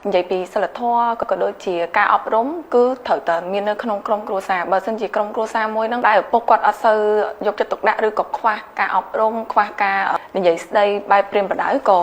និយាយពីសិលធម៌ក៏ដូចជាការអប់រំគឺត្រូវតែមាននៅក្នុងក្រុមគ្រួសារបើសិនជាក្រុមគ្រួសារមួយហ្នឹងដែលឪពុកគាត់អត់សូវយកចិត្តទុកដាក់ឬក៏ខ្វះការអប់រំខ្វះការនិយាយស្ដីបែបប្រៀនប្រដៅក៏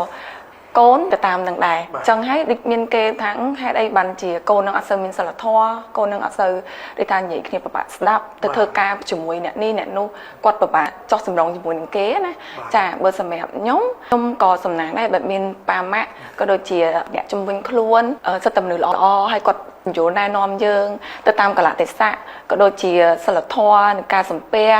កូនទៅតាមនឹងដែរចឹងហើយដូចមានគេថាហេតុអីបានជាកូននឹងអត់សូវមានសិលធម៌កូននឹងអត់សូវដូចថានិយាយគ្នាពិបាកស្ដាប់ទៅធ្វើការជាមួយអ្នកនេះអ្នកនោះគាត់ពិបាកចោះសម្រងជាមួយនឹងគេណាចាបើសម្រាប់ខ្ញុំខ្ញុំក៏សំណាងដែរបែបមានប៉ាម៉ាក់ក៏ដូចជាអ្នកជំនាញខ្លួនសិតតែមនុស្សល្អៗហើយគាត់យល់ណែនាំយើងទៅតាមកលៈទេសៈក៏ដូចជាសិលធម៌នៃការសំពះ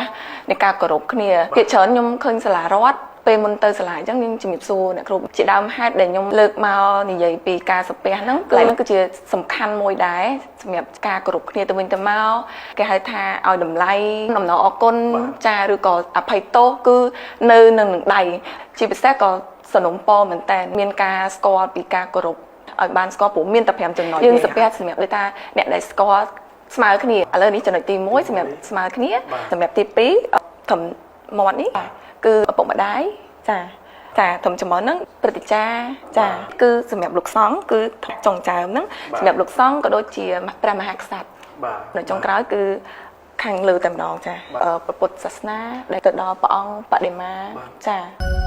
នៃការគោរពគ្នាភាគច្រើនខ្ញុំឃើញសាលារដ្ឋពេលមុនទៅសាលាអញ្ចឹងខ្ញុំជំរាបសួរអ្នកគ្រូជាដើមហេតុដែលខ្ញុំលើកមកនិយាយពីការសំពះហ្នឹងគឺហ្នឹងគឺជាសំខាន់មួយដែរសម្រាប់ការគោរពគ្នាទៅវិញទៅមកគេហៅថាឲ្យតម្លៃដំណរអគុណចាឬក៏អភ័យទោសគឺនៅនឹងនឹងដៃជាពិសេសក៏សនំពរមែនតើមានការស្គាល់ពីការគោរពឲ្យបានស្គាល់ព្រោះមានតែ5ចំណុចយើងសំពះសម្រាប់ដូចថាអ្នកដែលស្គាល់ស្មើគ្នាឥឡូវនេះចំណុចទី1សម្រាប់ស្មើគ្នាសម្រាប់ទី2ធំមាត់នេះគឺឪពុកម្ដាយចាចាធំចំហ្នឹងព្រឹទ្ធាចារ្យចាគឺសម្រាប់លោកសង្ឃគឺចុងចើមហ្នឹងសម្រាប់លោកសង្ឃក៏ដូចជាព្រះមហាក្សត្រ បាទ នៅចុងក្រោយគឺខាងលើតែម្ដងចាព្រះពុទ្ធសាសនាដែលទៅដល់ព្រះអង្គបដិមាចា។